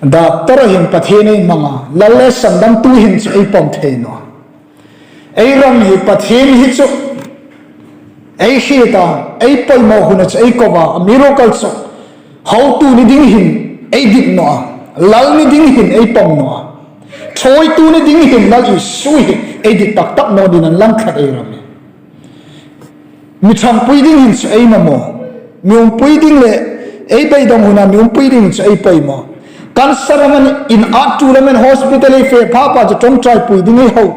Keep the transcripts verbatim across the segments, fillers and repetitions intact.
Doctor-a hin Pathien ei hmang a, lal le sandamtu hin chu ei pawm thei naw. Ei ram hi Pathien hi chu ei hriet a, ei poimaw huna chu ei ko a, a miracle chu hotu ni ding hin ei dit naw a, lal ni ding hin ei pawm naw a, ṭhuoitu ni ding hin Lal Isu hi ei dit tak tak naw dingin an lang tlat ei ram hi. Mi ṭhangpui ding hin chu ei mamaw. Mi umpui ding le ei beidawng huna mi umpui ding hin chu ei poimaw. Cancer amanih in a tu lem an hospital ei fe pha pha chu ṭawngṭaipui ding ei hau.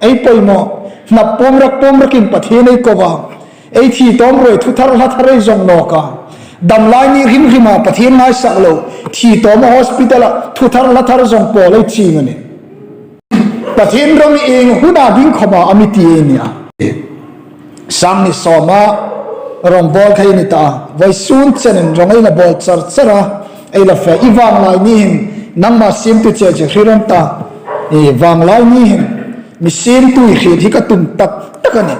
Ei poimaw. Hnam pawm rak pawm rakin Pathien ei ko a. Ei thi tawm ruoi thu thar hla thar ei zawng nawk a. Dam lai ni hrim hrima Pathien ngaisak lo. Thi tawm a hospital-a thu thar hla thar zawng pawl ei ching a nih. Pathien ram ieng huna ding khawma a mi ti ei nih a. Sang ni sawma rawng bawl thei ni ta. Vawisun chenin rawng ei la bawl char char a. Ei la fe i vanglai ni hin nangma siemtu che che hre rawh ta. I vanglai ni hin mi siemtu i hriet hi ka tum tak tak a nih.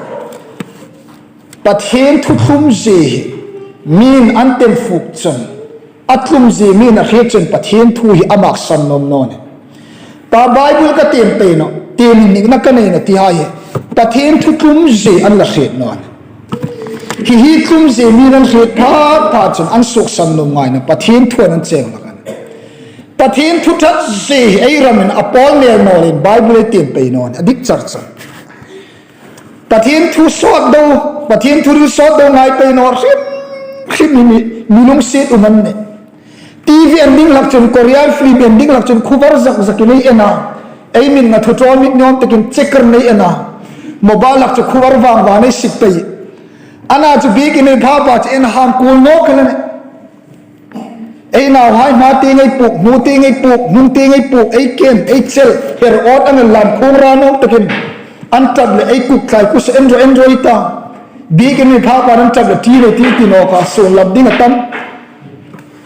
Pathien thu thlumzie hi mi'n an tem fuk chun, a thlumzie mi'n a hriet chun Pathien thu hi a maksan nuom naw nih. Pa Bible ka tiem pei naw, tiem inhnikna ka nei naw ti hai hi Pathien thu thlumzie an la hriet naw nih. Hi hi thlumzie mi'n an hriet pha pha chun an suoksan nuom ngai naw, Pathien thu an cheng hlak a nih. Pathien thu ṭhat zie hi ei ramin a pawl nel naw leiin Bible ei tiem pei naw nih, a dik char char. Pathien thu sawt do, Pathien thu hril sawt do ngai pei naw hrim hrim hi mi, mi lungsiet um an nih. T V en ding hlak chun, Korean film en ding hlak chun khuo var zak zakin ei en a. Ei mi nga thu ṭawl mit nuom takin checker ei en a. Mobile hlak chu khuo var vang vang ei sit pei. Ana chu biekin ei pha pha chu en ham kul nawk el a nih. Ei nauhai hma tieng ei puk, hmu tieng ei puk, hnung tieng ei puk, ei kem, ei chel, her awt ang lam khung ra nawk takin an ṭap le ei kuk thlai kusa en ro en ro ei ta. Biekin mi pha pha an ṭap le ti le ti ti nawk a, sun lam ding a tam.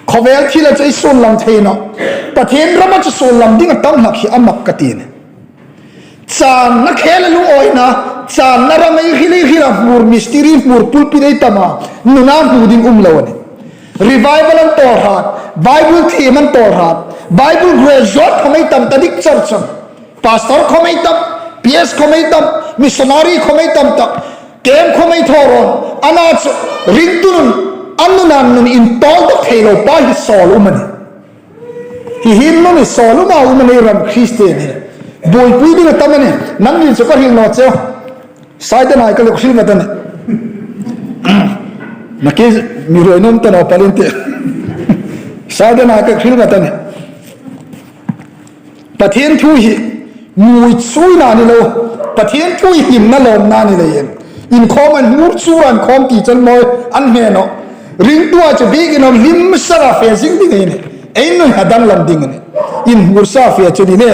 Khawvel thila chu ei sun lam thei naw. Pathien rama chu sun lam ding a tam hlak hi a mak ka ti nih. Channa khel a lungawina, channa ram ei hril ei hril a hmur mistiri hmur pulpit ei tam a, nuna hmu ding um lo a nih. Revival an tawl hrat, Bible thiem an tawl hrat, Bible graduate khawm ei tam ta dik char char. Pastor khawm ei tam, P S khawm ei tam, missionary khawm ei tam tak, camp khawm ei thaw rawn, ana chu ringtu nun, an nuna nun intawl tak thei lo pa hi sawl um a nih. Hi hin nun hi sawl um a um a nih ram Christian hi. Buoipui ding a tam a nih. Nangni chu ka hril naw cheu. Saidanai ka lo hril vat a nih. Naki mi ruoi nuom ta naw palin ti. Saidanai ka hril vat a nih. Pathien thu hi ngui chuina ni lo. Pathien thu hi hlimna lawmna ni leiin. Inkhawm an hmur chu an khawm ti chal mawi an hne naw. Ringtu a chu biekin hlim sara fe zing ding ei nih. Ei nun a danglam ding a nih. Inhmur sa fe chu ni le.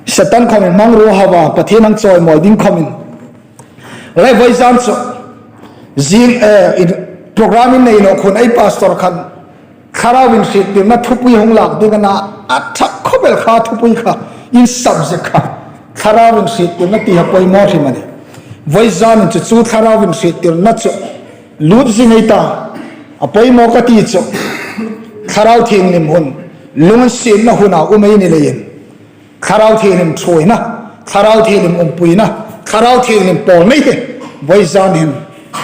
Satan khawm hmang ro hawa, Pathien hang chawimawi ding khawmin. Le vawizan chu zing, eh, in, program in nei naw khun ei pastor khan Thlarau inhriettirna thupui hung lak ding a na, a ṭha khawp el kha thupui kha, in subject kha Thlarau inhriettirna ti hi a poimaw hrim a nih. Vawizan in chu chu Thlarau inhriettirna chu lut zing ei ta, a poimaw ka ti chu Thlarau Thienghlim hun, lunginsietna huna um ei ni leiin. Thlarau Thienghlim ṭhuoina, Thlarau Thienghlim umpuina, Thlarau Thienghlim pawlna hi vawizan hin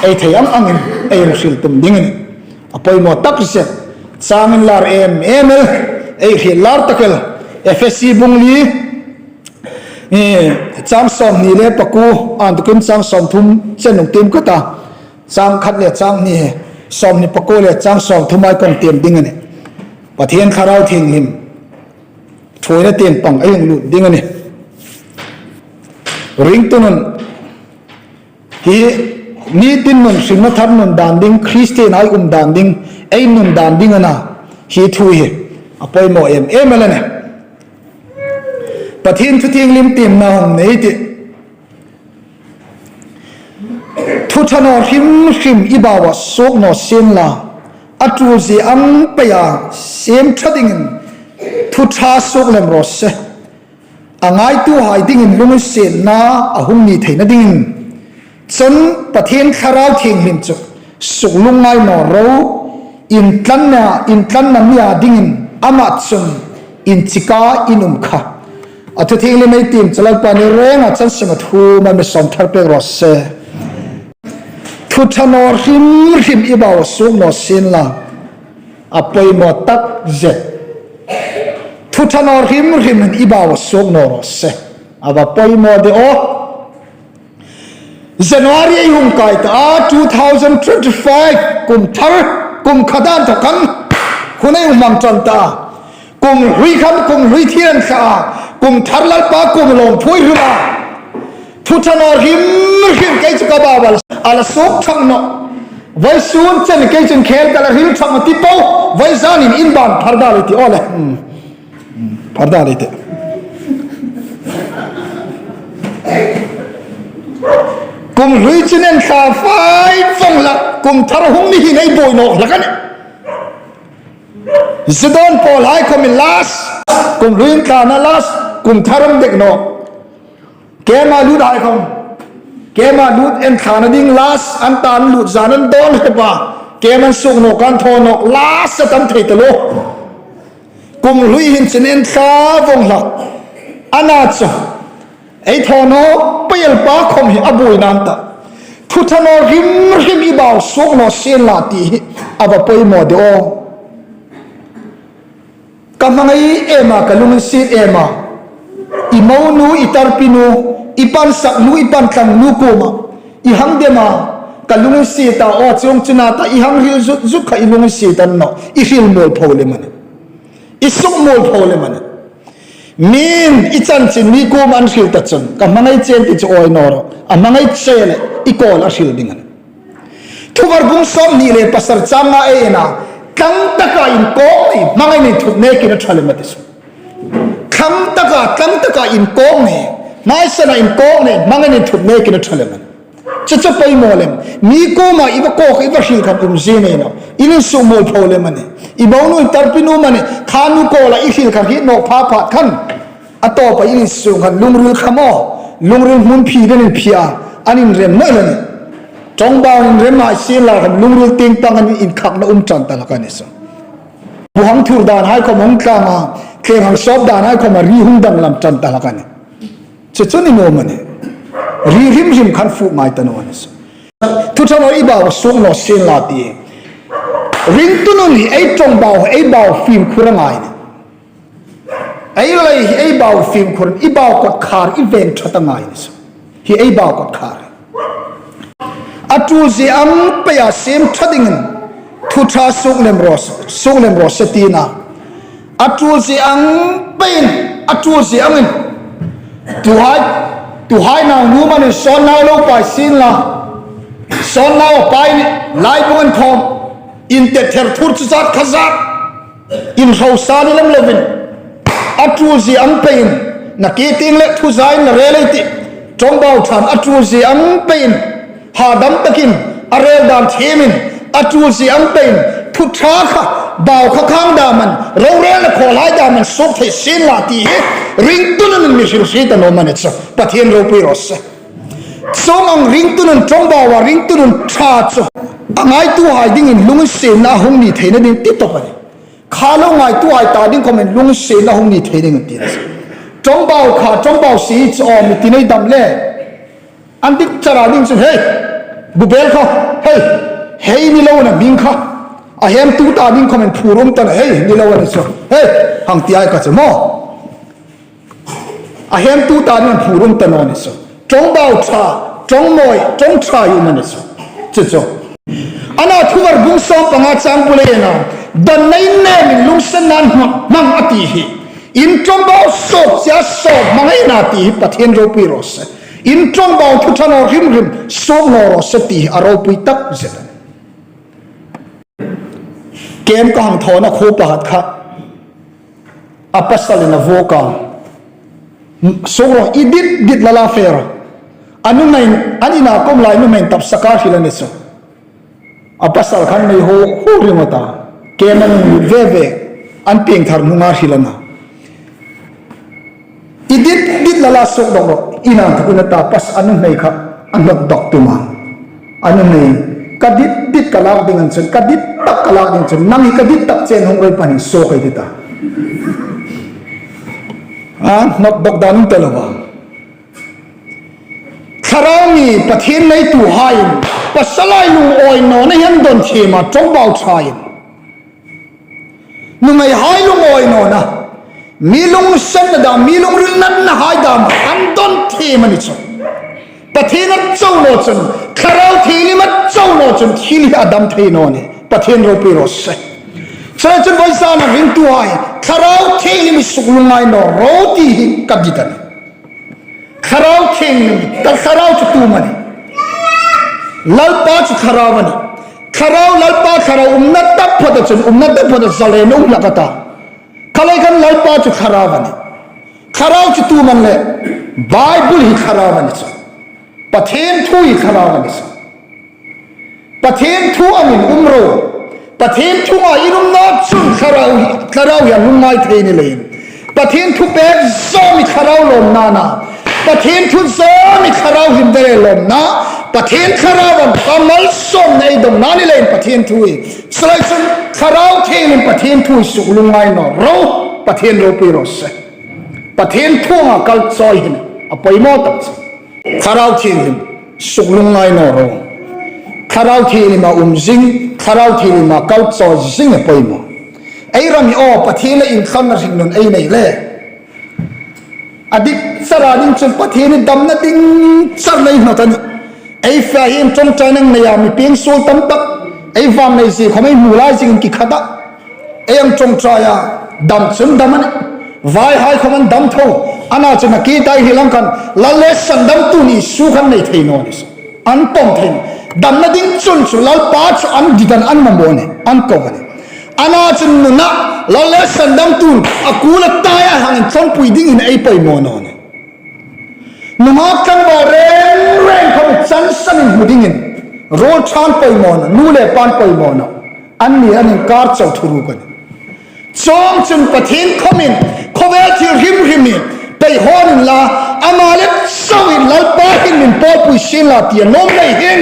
ei thei ang angin ei hril tum ding a nih. A poimaw tak zet, chang inlar em em el, ei hril lar tak el, Efesi bung li, eh, chang sawmhni le pakuo, a intukin chang sawmthum chen hung tiem ka ta, chang khat le chang hni, sawmhni pakuo le chang sawmthum ei hung tiem ding a nih. Pathien Thlarau Thienghlim ṭhuoina tieng pang ei hung lut ding a nih. Ringtu nun hi nitin nun, hringna thar nun dan ding, Christian ei um dan ding, ei nun dan ding a na, hi thu hi a poimaw em em el a nih. Pathien thu thienghlim tiemna hung nei ti. Thu ṭha naw hrim hrim i bauah suok naw sien la, a ṭul zie ang peia siem ṭha dingin thu ṭha suok lem raw se. A ngaituhai dingin lunginsietna a hung ni theina dingin. Chun Pathien Thlarau Thienghlim chu suk lungngai naw ro, intlanna, intlanna nia dingin Ama chun inchika in um kha. A thu thienghlim ei tiem chu Lalpa ni renga chan sunga thu ma mi sawm thar pek raw se. Thu ṭha naw hrim hrim i bau suok naw sien la. A poimaw tak zet. Thu ṭha naw hrim hrim hin i bau suok naw raw se. A va poimaw de aw. January ei hung kai ta a, two thousand twenty-five kum thar, kum khat dan thaw khan hun ei hung hmang ṭan ta. Kum hlui khan, kum hlui thil an thla a, kum thar Lalpa kum lawm phui hrim a. Thu ṭha naw hrim hrim kei chu ka bau a la suok ṭhak nawh. Vawisun chen kei chun khel ka la hril ṭhak nawh ti po. Vawizanin in ban phar dal i ti aw le. Hmm. Hmm. Phar dal i ti. Kum hlui chun an thla fai vawng la, kum thar hung ni hin ei buoi nawk hlak a nih. Zedon pawl hai khawmin last, kum hlui an thlana last, kum thar an dek nawk. Keima lut hai khawm, keima lut an thlana ding last, an ta an lut zan an dawn hep a, keima an suok nawk an thaw nawk last a tam thei ta lo. Kum hlui hin chun an thla vawng hlak. Ana chu ei thaw nawk pei el pa khawm hi a buoi nan ta. Thu ṭha naw hrim hrim i bau suok naw sien la ti hi a va poimaw de aw. Ka hmangai em a, ka lunginsiet em a. I monu, i tarpinu, i pansaknu, i panthlangnu kuoma i hang dem a, ka lunginsiet a aw, chuong chu na ta i hang hril zut zut kha i lunginsiet a ni naw, i hril mual pho lem a nih. I suk mual pho lem a nih. Min i chanchin mi kuoma an hril ta chun ka hmangai che ti chu awi naw rawh. A hmangai che le i kawl a hril ding a nih. Thuvar bung sawmhni le pasari chang nga ei en a, tlang taka inkawk nei, hmangai nei thut nekin a ṭha lem a ti chu. Tlang taka, tlang taka inkawk nei, hmaisana inkawk nei, hmangai nei thut nekin a ṭha lem a nih. Chu chu poimaw lem. Mi kuoma i va kawk, i va hril khan umzie nei naw. In insuk mual pho lem a nih. I monu, i tarpinu amanih, kha nu kawla i hril khan hriet nawk pha pha khan a tawpa in insuk khan lungril kham aw, lungril hmun phi den in phi a, an inrem naw el a nih. Ṭawngbau inrem hai sien la khan lungril tieng pang an inkhakna um ṭan ta hlak a ni chu. Bu hang thur dan hai khawm hung tlang a, thleng hang sawp dan hai khawma ri hung danglam ṭan ta hlak a nih. Chu chu ni naw am a nih. Ri hrim hrim khan fuk ngai ta naw a ni chu. Thu ṭha naw i bau suok naw sien la ti. Ringtu nun hi ei ṭawngbau, ei bau fimkhur a ngai a nih. Ei lei hi ei bau fimkhur, i bau kawtkhar, i veng ṭhat a ngai a ni chu. Hi ei bau kawtkhar. A ṭul zie ang peia siem ṭha dingin thu ṭha suok lem raw, suok lem raw se tina. A ṭul zie ang peiin, a ṭul zie angin. Tuhai, tuhai nau nu amanih sawn nau lo pai sien la. Sawn nau a pai ni, lai bung an khawm. Intet ther thur chu zat kha zat. Inhrosa ni lem lovin. A ṭul zie ang peiin. Na ke tieng le thu zain la rel ei tih. Ṭawngbau ṭhan a ṭul zie ang peiin. Hadam takin a rel dan thiemin a ṭul zie ang peiin thu ṭha kha, bau kha khang daman, rorelna khawlai daman suok thei sien la ti hi ringtu nun mi hril hriet a ni naw am a ni chu. Pathien ropui raw se. Chuong ang ringtu nun ṭawngbau a ringtu nun ṭha chu a ngaituhai dingin lunginsietna a hung ni theina ding ti tawp a nih. Kha lo ngaituhai ta ding khawmin lunginsietna a hung ni thei ding a ti a ni chu. Ṭawngbau kha, ṭawngbau si chu aw mi ti nei dam le. An dik chara ding chu, hei, bu bel kha, hei, hei ni lo na hming kha. A hemtu ta ding khawmin phur um ta na, hei, ni lo a ni chu. Hei, hang ti ai ka chu maw. A hemtu ta ding phur um ta naw a ni chu. Ṭawngbau ṭha, ṭawng mawi, ṭawng ṭha i um a ni chu. Chu chu. Ana Thuvar bung sawm panga chang bul ei en a. Donna innemin lunginsenna an hmang a ti hi. In ṭawngbau sawp chie a sawp hmangaina ti hi Pathien ropui raw se. In ṭawngbau thu ṭha naw hrim hrim suok naw raw se ti hi a ropui tak zet a nih. Kem ka hang thawna khuo pakhat kha. A pasalin a vuok a. Suok rawh, i dit dit la la fe rawh. A nuhmeiin, an ina khawm lai nuhmeiin tapsak a hril a ni chu. A pasal khan mei ho ho ringawt a. Kem an lut ve ve, an piengthar hnunga hril a na. I dit dit la la suok dawk rawh, i nang thuk in a ta, pas a nuhmei kha a hnawt dawk tum a. A nuhmei, ka dit dit ka lak ding a ni chun, ka dit tak ka lak ding chun, nang hi ka dit tak chen hung roi pan hin suok ei ti ta. A, hnawt dawk dan um ta lo va. Thlarau mi Pathien neituhaiin, pasalhai lungawi nawna hi an dawn thiem a, ṭawngbau ṭhain. Nuhmeihai lungawi nawna, mi lunginsenna dam, mi lungril natnahai dam, an dawn thiem a ni chu. Pathien a chau naw chun, Thlarau Thienghlim a chau naw chun, thil hi a dam thei naw nih. Pathien ropui raw se. Chuleiin chun vawisuna ringtuhai, Thlarau Thienghlim mi suk lungngai naw ro ti hi ka dit a nih. Thlarau Thienghlim, ka Thlarau chu tu am a nih? Lalpa chu Thlarau a nih. Thlarau, Lalpa Thlarau umna taphawta chun, umna taphawta zalen um hlak a ta. Khalei khan Lalpa chu Thlarau a nih. Thlarau chu tu am a ni le, Bible hi Thlarau a ni chu. Pathien thu hi Thlarau a ni chu. Pathien thu angin um ro. Pathien thu ngai in um naw chun Thlarau hi, Thlarau hi a lungngai thei ni leiin. Pathien thu pek zawm hi Thlarau lawmna a nih. Pathien thu zawm hi Thlarau him dere lawmna. Pathien Thlarau an ka malsawmna ei dawngna ni leiin Pathien thu hi. Chuleiin chun Thlarau Thienghlim Pathien thu hi suk lungngai naw ro. Pathien ropui raw se. Pathien thu anga kal chawi hin a poimaw tak chu. Thlarau Thienghlim suk lungngai naw ro. Thlarau Thienghlim a um zing, Thlarau Thienghlim a kal chawi zing a poimaw. Ei ram hi aw, Pathien le inthlanna hringnun ei nei le. A dik chara ding chun Pathien hi damna ding char nei hnawt a nih. Ei fe hi ṭawngṭaina nei a, mi pieng suol tam tak. Ei vannei zie khawm ei hmu lai zingin ki khat a. Ei ang ṭawngṭai a, dam chun dam a nih. Vaihai khawm an dam tho. Ana chun a ki tai hi lang khan, Lal le Sandamtu ni su khan nei thei naw ni. An pawm thei. Damna ding chun chu Lalpa chu an dit an, an mamaw a nih, an ko a nih. Ana chun nuna, Lal le Sandamtu a kul a tai a hang tlawmpui dingin ei poimaw naw nih. Nunghak tlangval reng reng khawm chan sanin hmu dingin, ruol ṭha an poimaw naw, nu le pa an poimaw naw. Anni an inkar chau thuruk a nih. Chuongchun Pathien khawmin, khawvel thil hrim hrim hi, pei hawn inla, ama le chauin Lalpa hin min pawlpui sien la ti a nuom lei hin,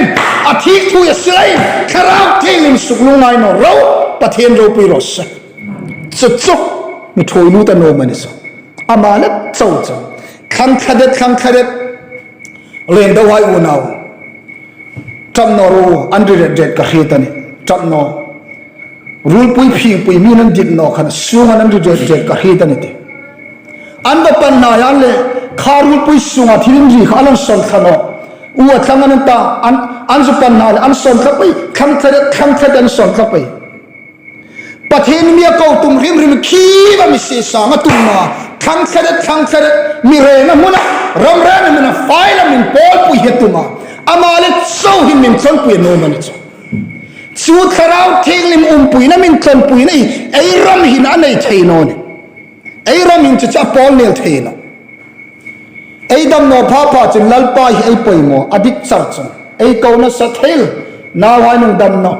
a thik thu a si leiin, Thlarau Thienghlim suk lungngai naw ro, Pathien ropui raw se. Chu chu, mi ṭhuoi lut a nuom a ni chu. Ama le chau chu. Thlang thladet, thlang thladet. Len do hai unau. Ṭap naw ro, an ri ret ret ka hriet a nih. Ṭap naw. Ruolpui phingpui mi an dit naw khan, sunga an ri ret ret ka hriet a nih ti. An va pan hnai an le, kha ruolpui sunga thil inri kha an sawn thla naw. U a thlang an ta, an, an zu pan hnai le, an sawn thla pei, thlang thladet, thlang thladet an sawn thla pei. Pathien mi a ko tum hrim hrim khi va mi si sang a tum a, thlang thladet, thlang thladet, mi rena hmuna, ram rena hmuna, fai la min pawlpui hi a tum a. Ama le chau hin min tlawmpui a nuom a ni chu. Chu Thlarau Thienghlim umpuina min tlawmpuina hi, ei ram hin a nei thei naw nih. Ei ram hin chu chu a pawl nel thei naw. Ei dam naw pha pha chun Lalpa hi ei poimaw, a dik char chun. Ei ko nasa thei el, nauhai nung dam naw.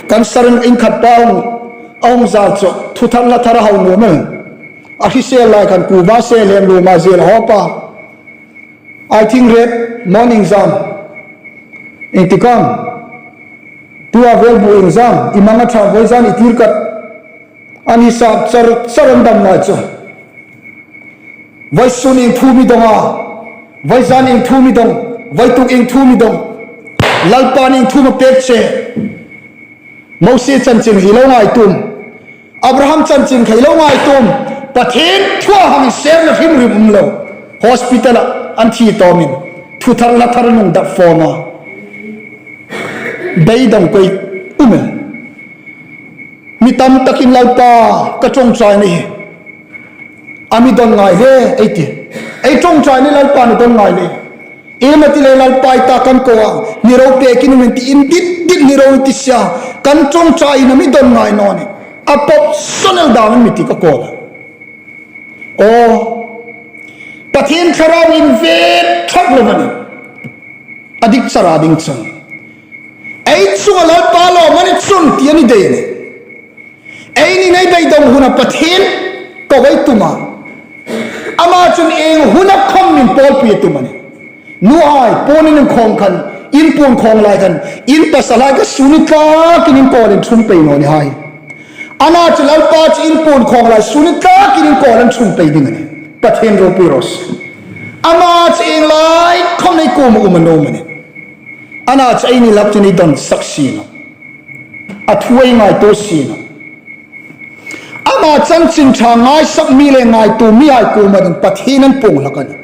Kan sarin in khat pa hung, a hung zal chu, thu thar la thar a hau nuom el. A hrisel lai khan kuva sel hem luma zel haw pa. I think red morning jam. Ieng ti khawm. Tu a vel bu ieng jam, i mang a ṭha vawizan i tir kat. An hisap char char an dam ngai chu. Vawisun ieng thu mi dawng a, vawizan ieng thu mi dawng, vawituk ieng thu mi dawng. Lalpan ieng thu am a pek che. Mosie chanchin hi lo ngai tum. Abraham chanchin hi lo ngai tum. Pathien thua hang serna hrim hrim um lo. Hospital-a an thi tawmin. Thu thar la thar an hung dap fawm a. Beidawng koi um el. Mi tam takin Lalpa ka ṭawngṭaina hi a mi dawn ngai le ei ti. Ei ṭawngṭaina Lalpan a dawn ngai le. Ieng am a ti le Lalpa i ta kan ko a, ni ro pekin um in ti in dit dit ni ro ti sia. Kan ṭawngṭaina a mi dawn ngai naw nih. A pawp sawn el dam an mi ti ka ko a. Aw, Pathien Thlarau in ve thak lo a nih. A dik chara ding chun. Ei chunga Lalpa lawm a ni chun ti a ni dei a nih. Eini nei beidawng huna Pathien ko ei tum a. Ama chun ieng huna khawm min pawlpui a tum a nih. Nuhai, puon in khawng khan, in puon khawng lai khan, in pasal lai kha suni tlakin in kawlin ṭhum pei naw ni hai. Ana chu Lalpa chu in puon khawng lai sunin tlakin in kawlan ṭhung pei ding a nih. Pathien ropui raw se. Ama chu ieng lai khawm ei kuoma um a nuom a nih. Ana chu eini lak chun ei dawnsak si naw. A thu ei ngaituo si naw. Ama chanchin ṭha ngaisak mi le ngaituo mihai kuoma ding Pathien an puong hlak a nih.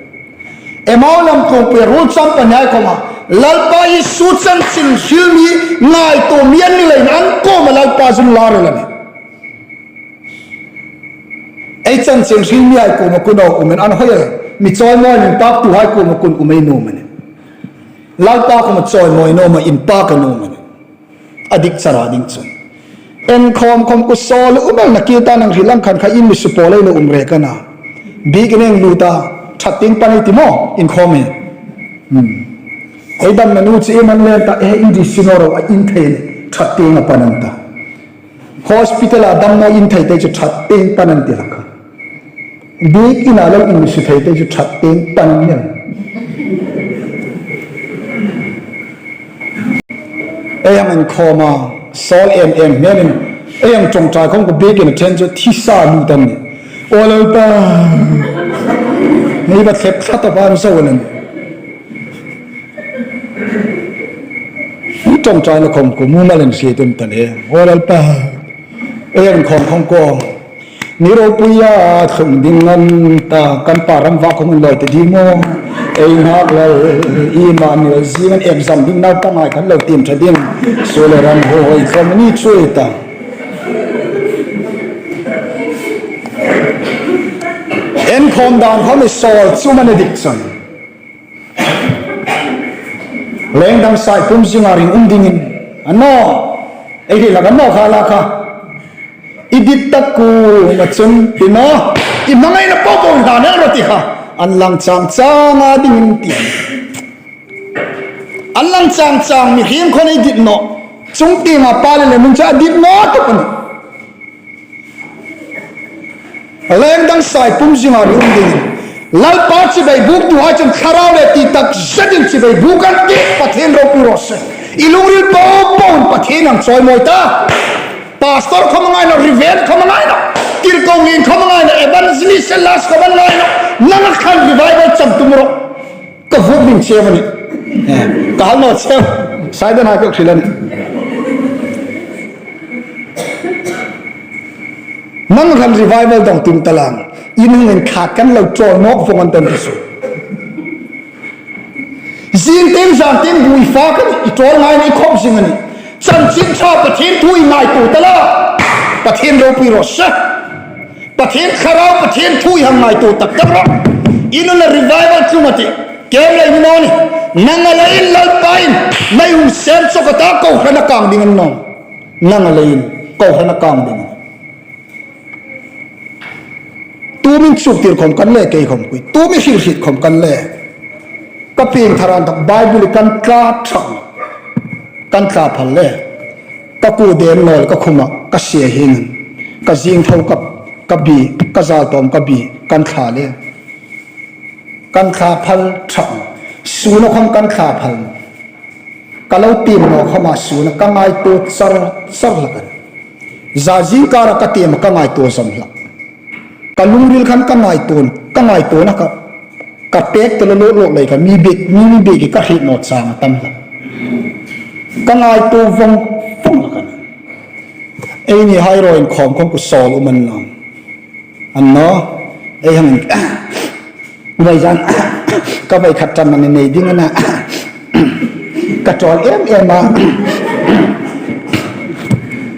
Emau lam tlungpui ruol chang pahnihai khawma Lalpa Isu chanchin hril mi ngaituo mi an ni leiin an kuoma Lalpa chun lar el a nih. Ei chanchin hril mihai kuoma khun a um in an hoi el, mi chawimawi inpaktuhai kuoma khun um ei nuom a nih. Lalpa kuoma chawimawi naw ma inpak a nuom a nih. A dik chara ding chun. En khawm khawm khu sawl um el na ki ta nang hril ang khan kha in mi supawl ei lo um rek a na. Biekin ei lut a, ṭhat tieng pan ei ti maw, in khawm hi. Hmm. Ei damna nu chu iem an len ta, eh, in di si naw ro a in thei ṭhat tieng a pan an ta. Hospital a damna in thei te chu ṭhat tieng pan an ti hlak a. Biekin a lo in mi su thei te chu ṭhat tieng pan an nih. Ei hang en khawm a, sawl em em hmelin, ei hang ṭawngṭai khawm khu biekin a ṭhen chu thisa lut an nih. Aw Lalpa, mi va thlep thla tawp an zo an nih. Hi ṭawngṭaina khawm khu mumal an hriet um ta le. Aw Lalpa, ei hang khawm khawm khu. Ni ropuia thlung ding an ta, kan pa ram va khawm an lawi ta di maw. Ei nghak Lal, i ma ni zing an em zam ding nau ta ngai kan lo tiem ṭha ding. Suol le ram hoi khawm ni chuoi ta. En khawm dan khawm i sawl chu man a dik chun. Lengdang sai pum zinga ring um dingin. A naw. Ei ri la ka naw kha la kha. I dit tak kuoma chun ti naw. I hmangaina po po hlan el ro ti kha. An lang chang changa dingin ti. An lang chang chang mihriem khawm ei dit naw. Chung tienga pa le le nun cha dit naw tak a nih. Lengdang sai pum zinga ring ding. Lalpa chibai buktuhai chun thlarau le ti tak zetin chibai buk an tih, Pathien ropui raw se. I lungril po po Pathien hang chawimawi ta. Pastor khawm a ngai naw, Reverend khawm a ngai naw, tirko ngin khawm a ngai naw, Evangelist Silas khawm a ngai naw. Nang a khan revival chang tum ro. Ka vuk ding cheu a nih. Eh, ka hal naw cheu. Saidan hai ka hril a nih. Nang khan revival dawng tum ta lang. In hung in khat kan lo chawl nawk vawng an tan ti su. Zing tieng zan tieng bu i fak a nih, i chawl ngai a nih, i khawp zing a nih. Chanchin ṭha Pathien thu i ngaituo ta la. Pathien ropui raw se. Pathien thlarau, Pathien thu i hang ngaituo tak tak ro. I nuna revival tlung a tih. Kem lei ni naw ni. Nang a leiin Lalpa'n mei hung sem chawk a ta, kohrana kang ding a ni naw. Nang a leiin kohrana kang ding. Tu min chuktir khawm kan le kei khawm kui. Tu mi hril hriet khawm kan le. Ka pieng tharan tak Bible kan tla ṭhang. Kan tla phal le. Ka ku den nawl ka khuma ka sia hieng. Ka zing tho ka, ka bi, ka zal tawm ka bi, kan tla le. Kan tla phal ṭhang. Suna khawm kan tla phal. Ka lo tiem naw khawma suna ka ngaituo char char hlak a. Za zingkara ka tiem ka ngaituo zawm hlak. Ka lungril khan ka ngaituo, ka ngaituona ka, ka pek te lo lo lo lei ka mi bik, mi, mi bik ka hriet naw chang a tam hlak. Ka ngaituo vawng vawng hlak a. Ei ni hai ro in khawm khawm ku sawl um an naw. An naw, ei hang, vawi zan, ka vawi khat ṭan mani nei ding a na. Ka chawl em em a.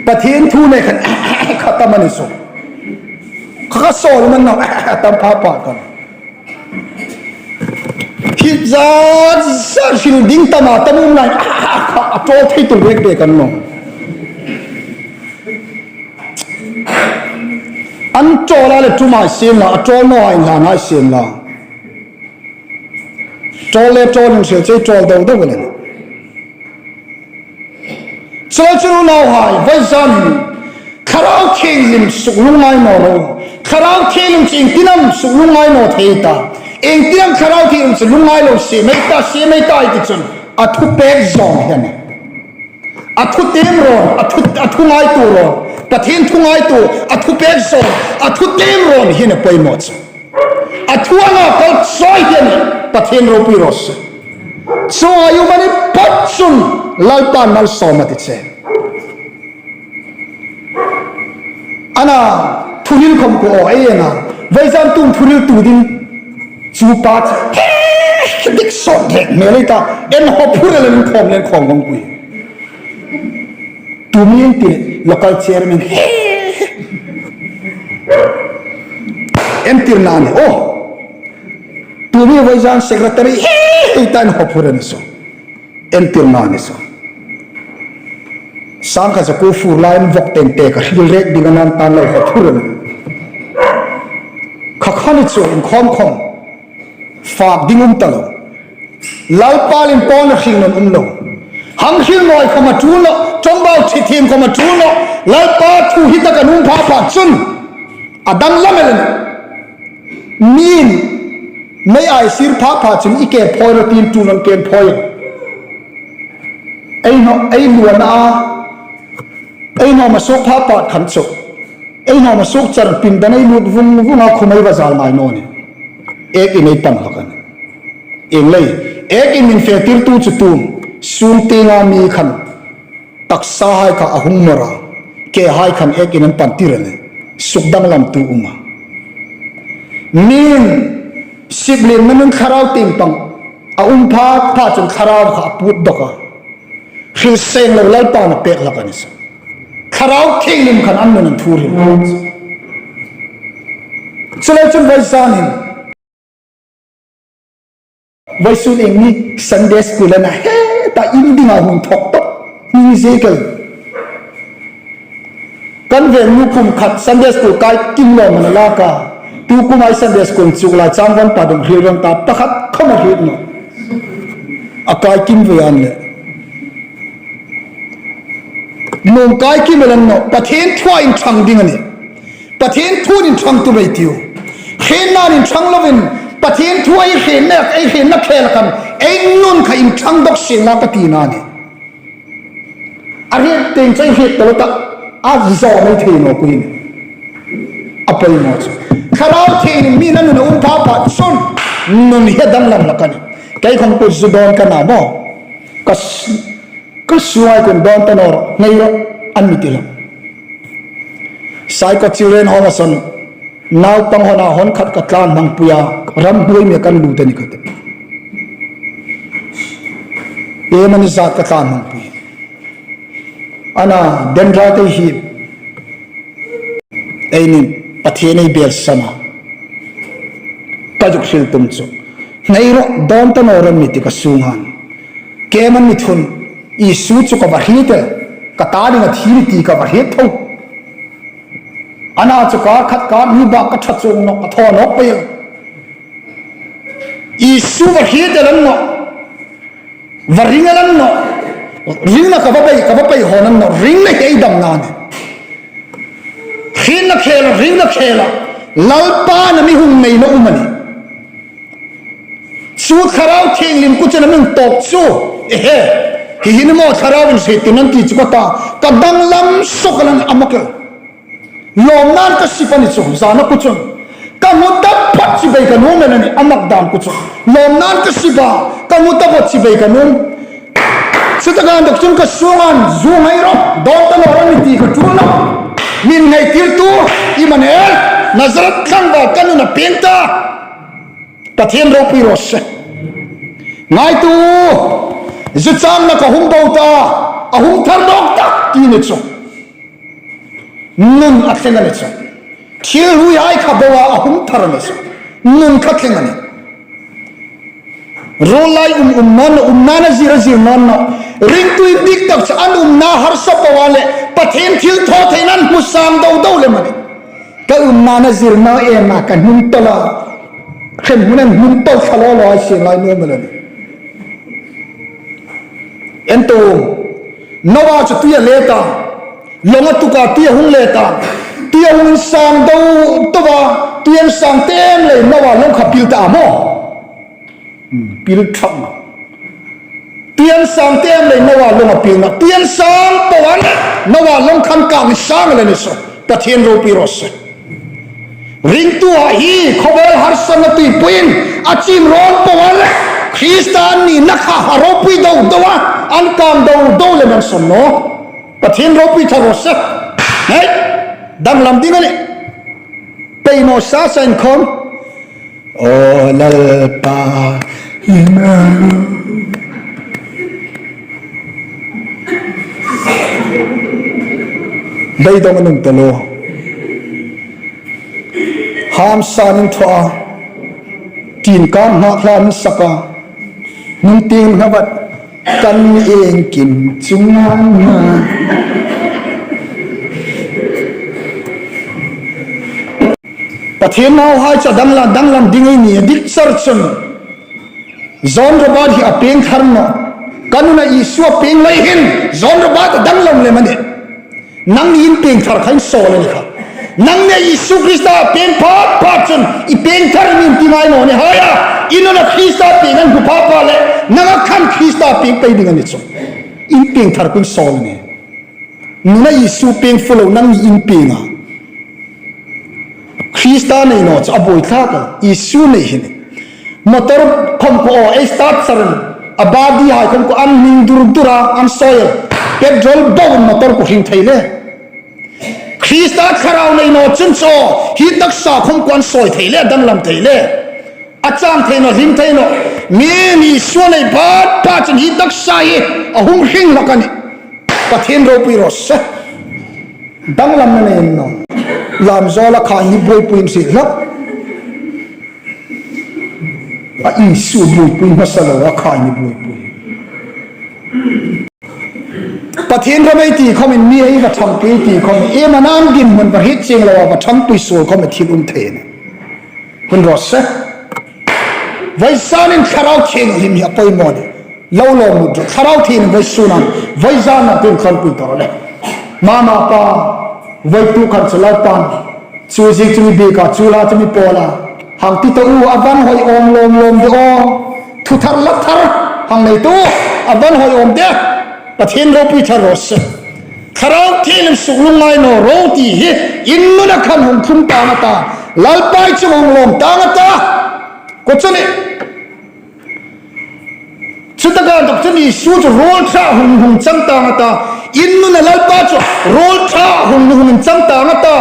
Pathien thu nei khan, kha ta mani su. Kha ka sawl man naw, tam pha pha kan. Hi zat zat hril ding tam a tam um lai, kha a chawl thei tul bek bek kan naw. An chawl a le tum hai sien la, a chawl naw hai hlan hai sien la. Chawl le chawl in hril chei chawl deu deu le. Chuleiin unauhai, vawi zan hin Thlarau Thienghlim suk lungngai naw lo. Thlarau Thienghlim chu iengtin am suk lungngai naw thei ta. Iengtin am Thlarau Thienghlim chu lungngai lo si mei ta, si mei ta ei ti chun a thupek zawng hi a nih. A thu tiem rawn, a thu, a thu ngaituo rawn. Pathien thu ngaituo, a thu pek zo, a thu tem ro ni hin a poimaw chu. A thu anga kal choi hin Pathien ropui raw se. Chu ayu mani pat chun Lalpan malsawm a ti che. Ana, thuhril khom ko ei ena. Vawisun tum thuhril tu ding chu pa chu. He, dik sawt rek hmel ei ta. En hop hur el en khom len khom ngong pui. Tu mi en ti local chairman he. En tir na ni. Oh. Tu mi vawisun secretary he. Ei ta en hop hur el so. En tir na ni so. Sangkhat zakuo fur lai an vok teng te ka hril rek ding a nan tan lo ka thur a ni. Kha kha ni chu inkhawm khawm. Fak ding um ta lo. Lalpa lien pawna hring nun um lo. Hang hril nawi khawm a tul lo. Ṭawngbau ṭhithiem khawm a tul lo. Lalpa thu hi taka nuom pha pha chun. A danglam el a ni. Min, mei ai sir pha pha chun i ke phoi ro tin tu non ken phoi. Ei no, ei luana a. Ei no ma suk pha pha khan chu. Ei no ma suk char pindan ei lut vung vung a khum ei va zal ngai naw ni. Ek in ei pan hlak a ni. Ieng lei, ek in min fe tir tu chu tum. Sung tienga mi khan. Taksa hai kha a hung mawr a, ke hai khan ek in an pan tir a ni, suk danglam tu um a. Min, sip lien ma nun thlarau tieng pang, a um pha pha chun thlarau kha a put dawk a. Hril seng lo Lalpan a pek hlak a ni sa. Thlarau Thienghlim khan an nun an thu hril. Chu lai chun vawisun hin. Vawisun ieng ni Sunday school a na he ta in dinga hung thok tawk. Ni zie kel. Kan veng nu kum khat Sunday school kai kim lo mana la ka. Tu kum ai Sunday school chuk lai chang van pa dong hril ran ta pakhat khawm a hril naw. A kai kim ve an le. Nuom kai kim el an naw. Pathien thua inṭhang ding a ni. Pathien thu inṭhang tum ei tiu. Hrietna inṭhang lovin, Pathien thu ei hrietna, ei hrietna khel khan, ei nun kha inṭhang dawk sien la ka tina a ni. A hriet tieng chu ei hriet ta lo ta, a zawm ei thei naw kui ni. A poimaw chu. Thlarau Thienghlim mi nun a um pha pha chun, nun hi a danglam hlak a ni. Kei khawm kut zu dawn ka na maw. Ka s-, Ka sunga ei kum dawn ta naw ro, nei ro, an mi ti lo. Saikot Children Home a son, naupang hona hon khat ka tlan hmang pui a, ramhnuoi mi kan lut a ni ka ti. Iemani zat ka tlan hmang pui. Ana, dendra te hi, ei nin, Pathien ei bel sana. Ka zuk hril tum chu. Nei ro, dawn ta naw ro mi ti ka sunga. Keman mi thun, Isu chu ka va hriet el, ka ta dinga thi ni ti ka va hriet tho. Ana chu ka khat ka ni ba ka ṭha chuong nawk, ka thaw nawk pei el. Isu va hriet el an naw, va ring el an naw, ringna ka va pei, ka va pei hawn an naw, ringna hi ei damna a ni. Hrietna khela, ringna khela, Lalpan a mi hung neina um a ni. Chu Thlarau Thienghlim kut chena mi tawk chu, ehe, hi hi ni maw Thlarau inhriettirna ti chu ka ta, ka danglam suok a ni a mak el. Lawmnain ka sip a ni chu, zana kut chun. Ka hmu ta phawt chibai ka nuom el a ni, a mak dan kut chun. Lawmnain ka sip a, ka hmu ta phawt chibai ka nuom. Chutaka inthok chun ka sunga zu ngai ro, dawn ta naw ro mi ti ka ṭul naw. Min ngaithlirtu Immanuel, Nazareth tlangval ka nuna pêng ta. Pathien ropui raw se. Ngaituo, zu changna ka hung bo ta, a hung thar nawk ta, ti ni chu. Nun a thleng a ni chu. Thil hrui hai kha bo a, a hung thar a ni chu. Nun kha thleng a ni. Ruol lai um um naw naw, umna a zir a zir naw naw. Ringtu indik tak chu an umna harsa po a le, Pathien thilthawtheina an hmu sang do do lem a nih. Ka umna a zir naw em a ka hnung tawl a. Hremhmun an hnung tawl thla law law a sien lai nuom a la nih. En ta u, Noa chu tui a let a, lawng a tuk a tui a hung let a, tui a hung insang do do a, tui a insang tem lei Noa lawng kha pil ta a maw. Hmm, pil thak naw. Tuiin sang te em lei nawa long a pieng na. Tuiin sang po an nawa long khan kang sang le ni saw. Pathien ropui raw se. Ringtu a hi khawvel harsatna tuipuiin a chim rawn po an Krista an nina kha a ropui do do a, an kang do do le man son naw. Pathien ropui tha raw se. Hei, danglam ding a nih. Pei naw sa sa inkhawm. Aw Lalpa, beidong an um ta lo. Hamsan in thaw a, tin kam hak hlan sak a, nung ting hnabat kan iengkim chunga. Pathien nauhai chu danglam, danglam ding ei ni a dik char chun. John Robert hi a pieng thar naw. Ka nuna Isu a pieng lai hin John Robert a danglam lem a nih. Nangni in pieng thar kha in sawl a ni kha. Nangni Isu Krista a pieng phat phat chun i pieng thar in ti ngai naw ni hai a. I nuna Krista pieng an hmu pha pha le. Nanga khan Krista pieng pei ding a ni chu. In pieng thar kha in sawl a nih. Nuna Isu pieng fo lo nangni in pieng a. Krista nei naw chu a buoi thlak a, Isu nei hin. Motor khawm ko ei start sarin, a badi hai khawm ko an hming dur dur a, an sawi a. Petrol bo motor ko hring thei le. Krista thlarau nei naw chun chu, hi taksa khawm ko an sawi thei le, danglam thei le. A chang thei naw, hring thei naw. Mi ni suan ei pat pat chun hi taksa hi a hung hring hlak a nih. Pathien ropui raw se. Danglamna nei naw. Lam zawl a kha hi buoipui in si hlak. A Isu buoipui hmasa lo a kha hi buoipui. Pathien ram ei ti khawmin mi ei va ṭhangpui ti khawm. Iem a nan dinhmun va hriet chieng lo a va ṭhangpui suol khawm a thil um thei a nih. Hun raw se. Vawisun in Thlarau Thienghlim hi a poimaw a nih. Lo lawm mut rawh. Thlarau Thienghlim vawisun an, vawizan an tin khan pui tawh le. Mama pa, vawituk khan chu Lalpan. Chu ziek chu mi biek a, chu la chu mi pawl a. Hang ti ta u, a van hoi awm lawm lawm de aw. Thu thar la thar, hang nei tu, a van hoi awm de. Pathien ropui tha raw se. Thlarau Thienghlim suk lungngai naw ro ti hi, in nuna khan hung thlung tang a ta, Lalpa i chunga hung lawm tang a ta. Ko chu ni. Chutaka dawk chun Isu chu ruol ṭha hung hung chang tang a ta. In nuna Lalpa chu ruol ṭha hung hung chang tang a ta.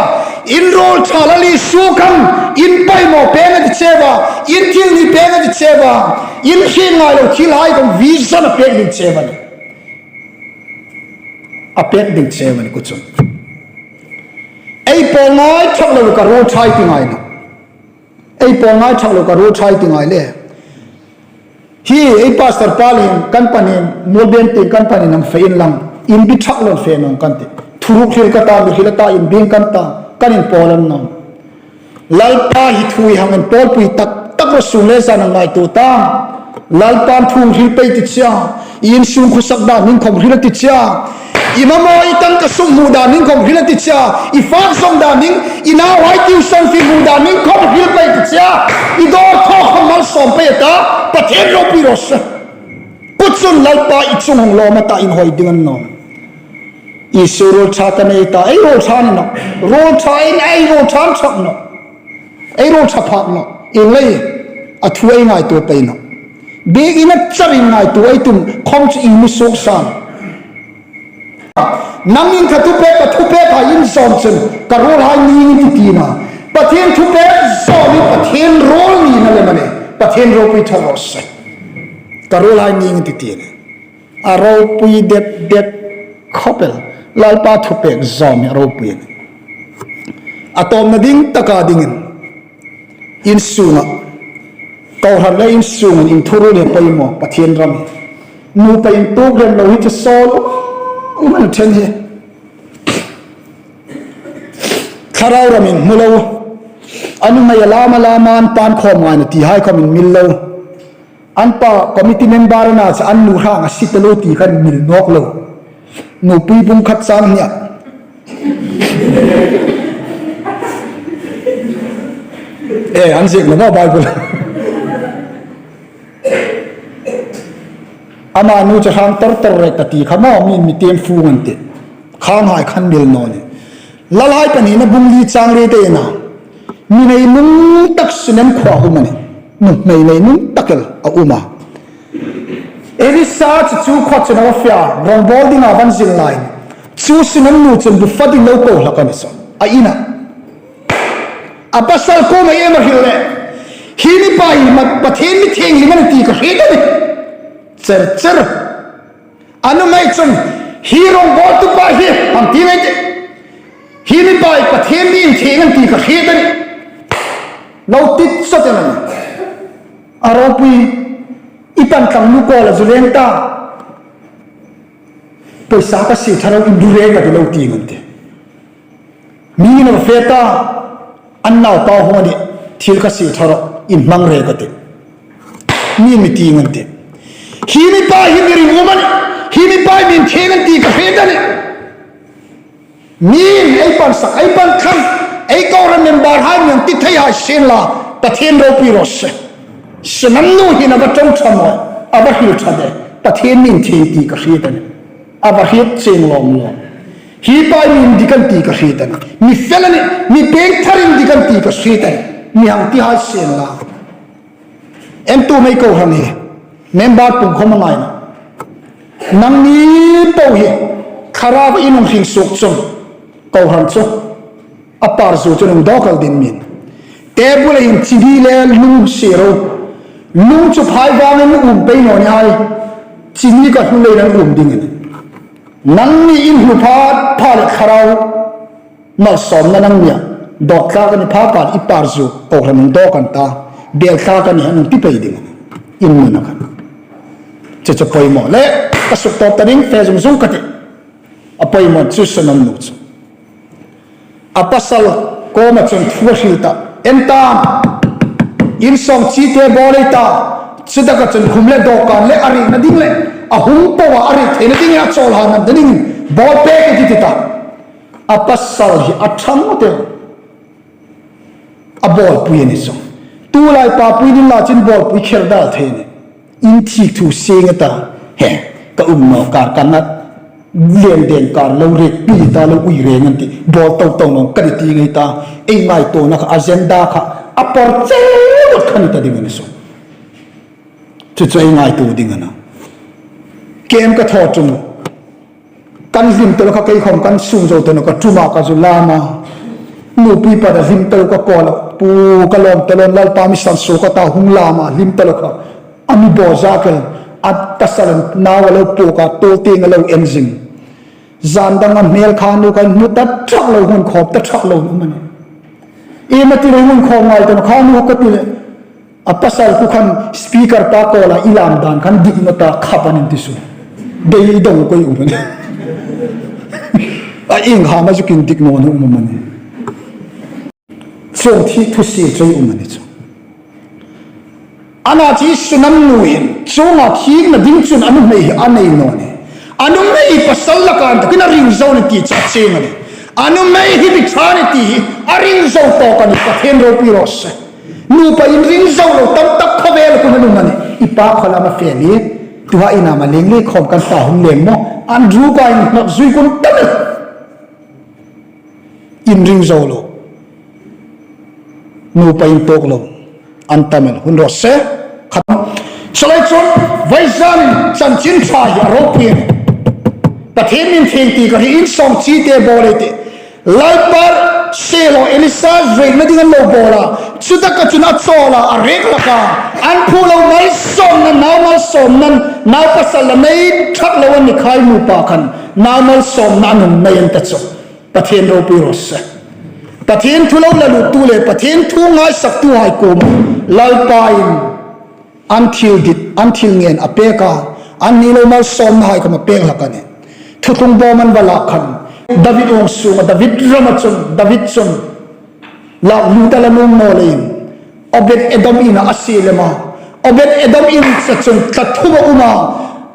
In ruol ṭha Lal Isu khan in poimaw pek a ti che a, in thil ni pek a ti che a, in hriet ngai lo thil hai khan vision a pek ding che a nih. A pek ding che a nih ko chun. Ei pawl ngai thak lo ka ruol ṭha i ti ngai naw. Ei pawl ngai thak lo ka ruol ṭha i ti ngai le. Hi ei pastor pa lien kan panin, Muolben tieng kan panin hang fe inla, inbi thak loin fe naw kan tih. Thuruk hril ka ta, mi hril a ta, inbi kan ta, kan inpawl an naw. Lalpa hi thu hi hang inpawlpui tak tak ro, sung le zan a ngaituo ta. Lalpan thu hril pei ti che a, i insung khawsak dan ding khawm hril a ti che a. I mamaw i tangka sum hmu dan ding khawm hril a ti che a. I fak zawng dan ding, i nauhai tuition fee hmu dan ding khawm hril pei ti che a. I dawr thaw khawm malsawm pei a ta, Pathien ropui raw se. Ko chun Lalpa i chunga hung lawm a ta, inhawi ding an naw. Isu ruol ṭha ka nei ta, ei ruol ṭha ni naw. Ruol ṭha in ei ruol ṭha an ṭhak naw. Ei ruol ṭha phak naw. Ieng lei, a thu ei ngaituo pei naw. Biek in a charin ngaituo ei tum khawm chu i mi suok san. Nangin ka thupek, ka thupek hai in zawm chun, ka ruolhai ning in ti tina. Pathien thupek zawm hi Pathien ruol nina lem a nih. Pathien ropui tha raw se. Ka ruolhai ning in ti tina. A ropui det det khawp el. Lalpa thupek zawm hi a ropui a nih. A tawpna ding taka dingin. Insunga, kohran le insunga inthuruol hi a poimaw, Pathien ram hi. Nupa intuok rem lo hi chu sawl um a ni ṭhen hi. Thlarau ramin hmu lo. A nuhmei a lam a lam a, an pa'n khawm ngaina ti hai khawm inmil lo. An pa committee member a na chu an nu hrang a si ta lo ti khan mil nawk lo. Nupui bung khat chang hnia. Eh, an ziek lo maw Bible. Ama nu chu hrang tor tor rek ka ti kha maw, mi'n mi tem fung an tih. Khanghai khan mil naw ni. Lalhai pahnina bung li chang riet-a, mi neinung tak Sunem khuoa um a nih. Nuhmei neinung tak el a um a. Elisa chu chu khuo chun a va fe a, rawngbawl dinga va zin lai. Chu Sunem nu chun bu fa ding lo ko hlak a ni saw. A ina. A pasal kuoma iem a hril le, "Hi mipa hi ma-, Pathien mi thienghlim a nih ti ka hriet a nih. Cher cher." A nuhmei chun, "Hi rawngbawltu pa hi," a ti ngei tih. "Hi mipa hi Pathien mi inthieng a nih ti ka hriet a nih." Lo ti sawt el a nih. A ropui, "I pan tlang nu kawl a zu leng ta. Pawisa ka sie ṭha naw, in ru reng ka ti lo," ti ngan tih. "Mi in a fe ta, an naupa hung a nih, thil ka sie ṭha naw, in hmang reng ka tih." Mi, mi ti ngan tih. "Hi mipa hi mi ringum a nih, hi mipa hi mi inthieng a nih ti ka hriet a nih. Mi'n ei pan sak, ei pan thlang, ei kohran member hai mi hang ti thei hai sien la, Pathien ropui raw se. Sunem nu hin a va ṭawng ṭha maw, a va hril ṭha de, Pathien mi inthieng ti ka hriet a nih. A va hriet chieng lawm lawm. Hi pa hi mi indik a nih ti ka hriet a nih. Mi fel a nih, mi piengthar indik a nih ti ka hriet a nih. Mi hang ti hai sien la." Entu mei kohran hi, member pung khawm a ngai naw. Nangni po hi, Thlarau in hung hring suok chun, kohran chu a par zu chun hung dawk el ding mi'n. Table-a hin chini le lung sie ro. Lung chu phai vangin um pei naw ni hai. Chini ka hlu leiin an um ding a nih. Nangni in hlu pha pha le Thlarau malsawmna nangnia dawk tlak a ni pha pha, i par zu kohran hung dawk an ta. Bel tlak a ni, an hung ti pei ding a nih. In nuna khan. Chu chu poimaw le, ka suk tawp ta ding, fe zung zung ka tih. A poimaw chu Sunem nu chu. A pasal kuoma chun thu a hril ta. En ta, in sawng chite bawl ei ta. Chutaka chun khum le dawkan le a riekna ding le, a hung po a, a riek theina ding a chawl han an ding. Bawl pek ei tih, ti ta. A pasal hi a ṭhang te. A bawlpui a ni chu. Tulai pa pui ding la chin bawlpui kher dal thei ni. In thik thu seng a ta. He, ka um naw kar ka ngat. Lien den kar lo rek pi ta lo ui reng an tih. Bawl to to naw ka ni ti ngei ta. Ei ngaituona kha, agenda kha a por che kha ni ta ding a ni chu. Chu chu ei ngaituo ding a na. Kem ka thaw ṭum. Kan hlim taluo kha, kei khawm kan sung zo taluo, ka ṭuma ka zu lam a. Nupi pa da hlim taluo ka kawl a, pu ka lawm taluo, Lalpa mi san suok ka ta, hung lam a, hlim taluo kha. A mi bo za kel, a pasal nau a lo puok a, tol tieng a lo en zing. Zan dang a hmel kha nu kan hmu ta ṭhak lo, hun khawp ta ṭhak lo nu mani. Ieng am a ti lo hun khawp ngai taluo kha nu ka ti le. A pasal ku khan speaker pa kawl a i lam dan khan dik naw ta khap an in ti su. Dei dong koi u mani. A ieng ham a zuk indik naw naw u mani. Chuong thik thu sie choi u mani chu. Ana chu Sunam nu hin, chuonga thikna ding chun a nuhmei hi a nei naw ni. A nuhmei hi pasal laka inthawkin a ring zo ni ti chu a chieng a nih. A nuhmei hi mi ṭha ni ti hi a ring zo tawk a nih, Pathien ropui raw se. Nupa inring zo lo tam tak khawvel khun a nuom a nih. I pa khaw lam a fe ni. Tuha ina ma leng le khawm kan pa hung lem maw. An ru ka inhnawt zui kun tam el. Inring zo lo. Nupa intawk lo. An tam el. Hun raw se. Khat. Chuleiin chun, vawizanin chanchin ṭha hi a ropui a nih. Pathien mi inthieng ti ka hriet, in sawng chite bawl ei tih. Lalpa se lo, Elisa zui na ding an lo bawl a. Chutaka chun a chawl a, a rek hlak a. An phu lo malsawmna, nau malsawmna, nau pasal la nei ṭhak lo an ni khai nupa khan. Nau malsawmna an hung nei an ta chu. Pathien ropui raw se. Pathien thu lo la luttu le, Pathien thu ngaisaktuhai kuoma Lalpain an thil dit, an thil ngen a pek a, an ni lo malsawmnahai khawm a pek hlak a nih. Thuthlung bawm an va lak khan, David huong sunga, David rama chun, David chun, lak lut a la nuom naw leiin, Obed Edom ina a sie lem a. Obed Edom in sa chun thla thum a um a.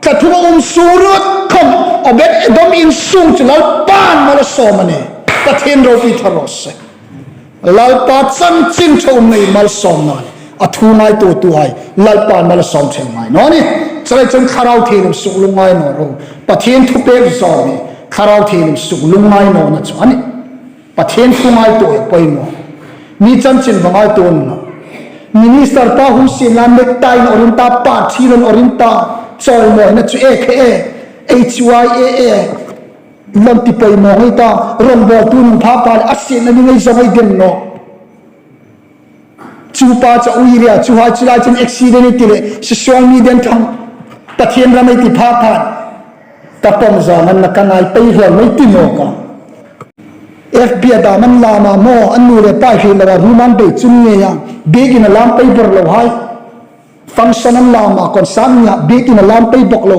Thla thum a um sung ruok khawm, Obed Edom in sung chu Lalpan mal a sawm a nih. Pathien ropui ṭha raw se. Lalpa chanchin ṭha um nei malsawmna a nih. A thu ngaituotuhai, Lalpan mal a sawm ṭhang ngai naw nih. Chuleiin chun Thlarau Thienghlim suk lungngai naw ro. Pathien thupêk zawm hi Thlarau Thienghlim suk lungngai nawna chu a nih. Pathien thu ngaituo hi poimaw. Mi chanchin va ngaituo unla. Minister pa hun sien la necktie an awrh in ta, party an awrh in ta, chawimawina chu e khe e, H Y A A, lawm ti poimaw ngei ta, rawngbawltu nun pha pha le, a sienna ni ngei zawng ei dem naw. Chu pa chu a ui ria, chuhai chu lai chun accident ti le, social media-in thang, Pathien ram ei ti pha pha. Ka pawm zawng an na ka ngai pei hraw mei ti naw ka. F B a dam an lam a maw, an nu le pa hi lo a, room an bei chun ngei a, biekin a lam pei bawr lo hai. Function an lam a, concert ni a, biekin a lam pei bawk lo.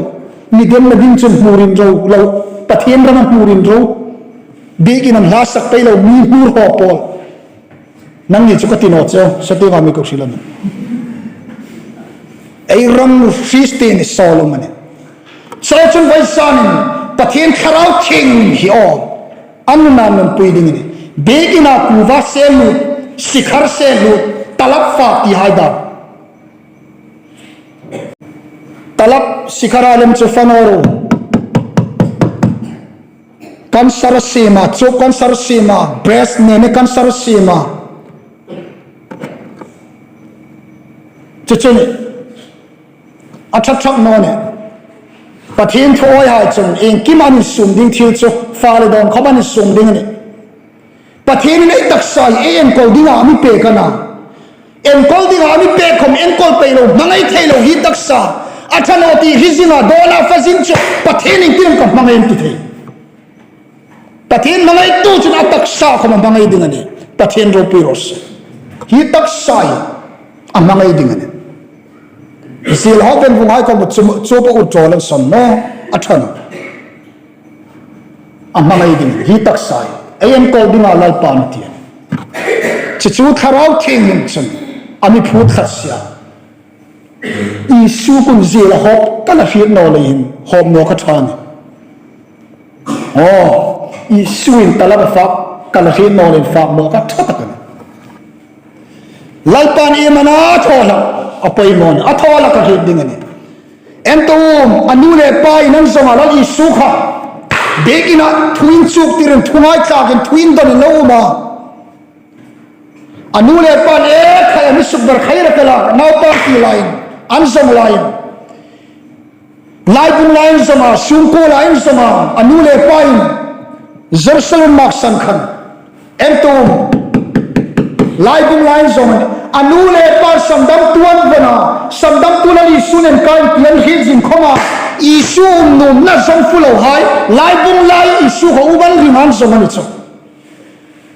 Ni demna ding chun hmurin ro lo. Pathien ram a hmurin ro. Biekin an hla sak pei lo, mi hmur haw pawl. Nangni chu ka ti naw che, sati nga mi kok silam. Ei ram Christian ni solomon. Chuleiin chun vawisun hin Pathien Thlarau Thienghlim hi aw. An nun an nun pui ding a nih. Biekin a kuva se lut, sikhar se lut, talab fak ti hai dam. Talab sikhar a lem chu fak naw ro. Cancer siem a, chu cancer siem a, breast ne ne cancer siem a. Chu chu ni. A ṭha ṭhak naw nih. Pathien thu awi hai chun, iengkim an insum ding thil chu, fale dawn khawm an insum ding a nih. Pathienin ei taksa hi ei enkawl dinga a mi pek a na. Enkawl dinga a mi pek khawm enkawl pei lo, hmangai thei lo hi taksa. A ṭha naw ti hre zinga, dawna fa zing chu, Pathienin tin ka hmangai ti thei. Pathien hmangaitu chun a taksa khawm a hmangai ding a nih. Pathien ropui raw se. Hi taksa hi a hmangai ding a nih. Ziel hawpen vung hai khawm chu, chu pa u chawl an son naw, a ṭha naw. A hmangai ding a nih. Hi taksa hi. Ei enkawl dinga Lalpan a ti a nih. Chu chu Thlarau Thienghlim chun a mi phut khat sia. Isu kuoma ziel a hawp ka la hriet naw leiin hawp naw ka ṭha a nih. Aw, Isuin talab a fak ka la hriet naw leiin fak naw ka ṭha tak a nih. Lalpan iem a na thaw hlak a poimaw a nih, a thaw hlak a hriet ding a nih. En ta u, a nu le pain an zawng a, Lal Isu kha biekin a thu inchuktirin, thu ngaithlakin, thu indawnin lo um a. A nu le pain e khai a mi sukber khai ra kala, naupa ti laiin, an zawng laiin. Laibung laiin zawng a, sungkuo laiin zawng a, a nu le pain Jerusalem maksan khan. En ta u, laibung laiin zawng a, a nu le pa sandamtu an vawng a, sandamtu Lal Isu nen ka inti an hriet zing khawma, Isu um nuomna zawng fuk lo hai, laibung lai Isu kha um an ring an zawng a ni chu.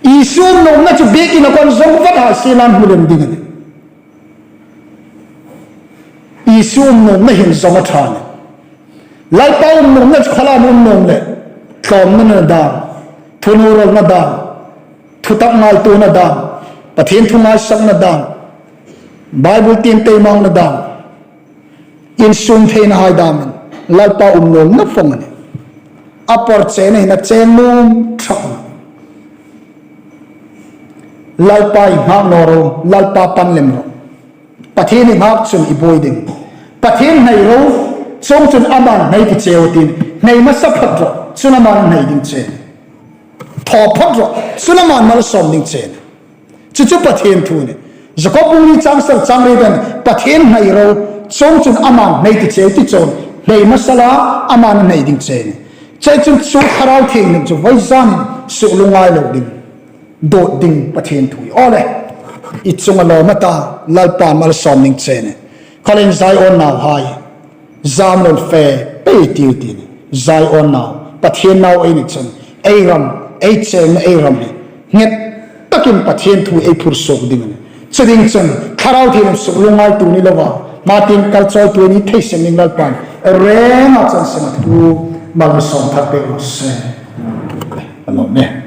Isu um nuomna chu biekin a kon zawng vat hai sien an hmu lem ding a nih. Isu um nuomna hin zawng a ṭha a nih. Lalpa um nuomna chu khalan um nuom le, tlawmna na dam, thunurolna dam, thutak ngaituona dam, Pathien thu ngaisakna dam, Bible tiem tei makna dam, insum theina hai damin Lalpa um nuomna vawng a nih. A por chena hin a cheng nuom ṭhak. Lalpa inngak naw ro, Lalpa pan lem ro. Pathien inngak chun i buoi ding. Pathien hnai ro, chuongchun aman hnai ti cheu a tih. Hnai hmasa phawt ro, chun aman hnai ding che. Thaw phawt ro, chun aman malsawm ding che. Chu chu Pathien thu a nih. Jakob bung li chang sari chang riet-in, Pathien hnai ro, chuongchun aman hnai ti cheu ti chun, hnai hmasa la, aman hnai ding che. Chuleiin chun chu Thlarau Thienghlim chu vawisun hin suk lungngai lo ding, dawt ding Pathien thu a nih. Aw le, i chunga lawm a ta, Lalpan malsawm ding che. Khawlai Zion nauhai, zam lo fe pei tiu ti ni. Zion nau, Pathien nau ei ni chun, ei ram, ei chengna ei ram hi nghet takin Pathien thu ei phur suok ding a nih. Chu ding chun Thlarau Thienghlim suk lungngai tu ni lova, Martin kal chawi tu ni thei sem ding Lalpan, renga chun sem a thu, malsawm thar pek raw se. A lawm e.